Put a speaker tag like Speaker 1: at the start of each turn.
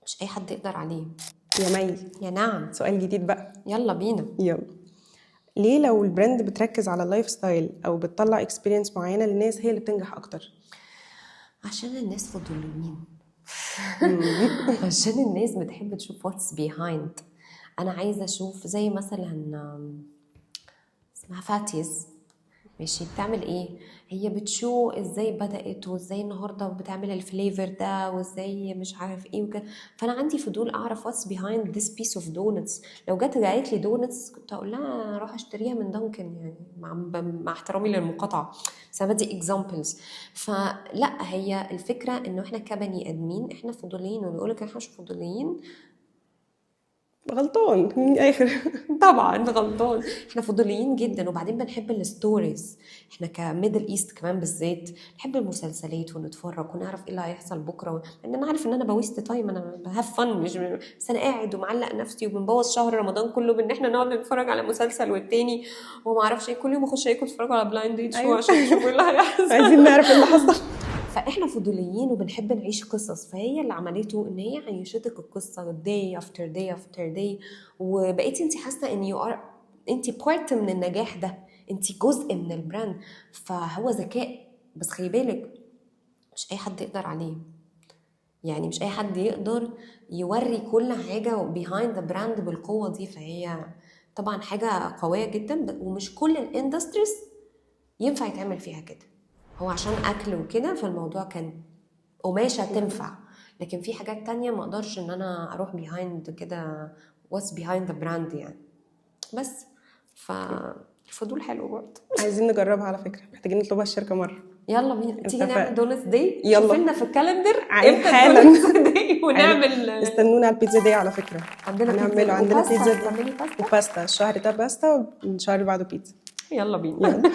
Speaker 1: مش اي حد يقدر عليه.
Speaker 2: يا مي.
Speaker 1: يا نعم.
Speaker 2: سؤال جديد بقى.
Speaker 1: يلا بينا.
Speaker 2: يلا، ليه لو ال brand بتركز على ال lifestyle او بتطلع experience معينة للناس هي اللي بتنجح اكتر؟
Speaker 1: عشان الناس فضوليين، عشان الناس بتحب تشوف what's behind. انا عايزه اشوف، زي مثلا اسمها فاتيز، ماشي؟ بتعمل ايه؟ هي بت show ازاي بدأت وازاي النهارده بتعمل ال flavor ده وازاي مش عارف ايه وكده. فانا عندي فضول اعرف what's behind this piece of donuts. لو جت قالت لي donuts كنت اقول لها اروح اشتريها من دانكن، يعني مع احترامي للمقاطعه، بس انا بدي examples. فلا، هي الفكرة انه احنا كبني ادمين احنا فضوليين، واللي يقول لك احنا مش فضوليين
Speaker 2: غلطان من الاخر.
Speaker 1: طبعا غلطان. احنا فضوليين جدا، وبعدين بنحب ال stories. احنا ك Middle East كمان بالذات نحب المسلسلات ونتفرج ونعرف ايه اللي هيحصل بكره، لان انا عارف ان انا ب waste time، انا ب have fun، مش بس انا قاعد ومعلق نفسي وبنبوظ شهر رمضان كله بان احنا نقعد نتفرج على مسلسل والتاني وما اعرفش ايه. كل يوم اخش اكل اتفرج على blind date show عشان اشوف ايه اللي هيحصل.
Speaker 2: عايزين نعرف ايه اللي حصل.
Speaker 1: فاحنا فضوليين وبنحب نعيش قصص. فهي اللي عملته ان هي عيشتك القصة day after day after day، وبقيتي انت حاسه ان you are، انت part من النجاح ده، انت جزء من ال brand. فهو ذكاء، بس خلي بالك مش اي حد يقدر عليه، يعني مش اي حد يقدر يوري كل حاجة behind the brand بالقوة دي. فهي طبعا حاجة قوية جدا، ومش كل ال industries ينفع يتعمل فيها كده. هو عشان اكل وكده فالموضوع كان قماشة تنفع، لكن في حاجات تانية ما اقدرش ان انا اروح behind كده، what's behind the brand يعني. بس فالفضول حلو برضه.
Speaker 2: عايزين نجربها على فكره، محتاجين نطلبها الشركة مره.
Speaker 1: يلا بينا، تيجي
Speaker 2: اتفقنا.
Speaker 1: نعمل donuts day؟
Speaker 2: يلا.
Speaker 1: شوف لنا في ال calendar امتى
Speaker 2: حالا.
Speaker 1: ال donuts day ونعمل.
Speaker 2: استنونا على البيتزا day على فكره.
Speaker 1: عندنا
Speaker 2: هنعمله
Speaker 1: بيتزا
Speaker 2: عندنا
Speaker 1: وباستا.
Speaker 2: بيتزا day.
Speaker 1: تعملي باستا؟
Speaker 2: وباستا، الشهر ده باستا والشهر اللي بعده بيتزا.
Speaker 1: يلا بينا.
Speaker 2: يلا.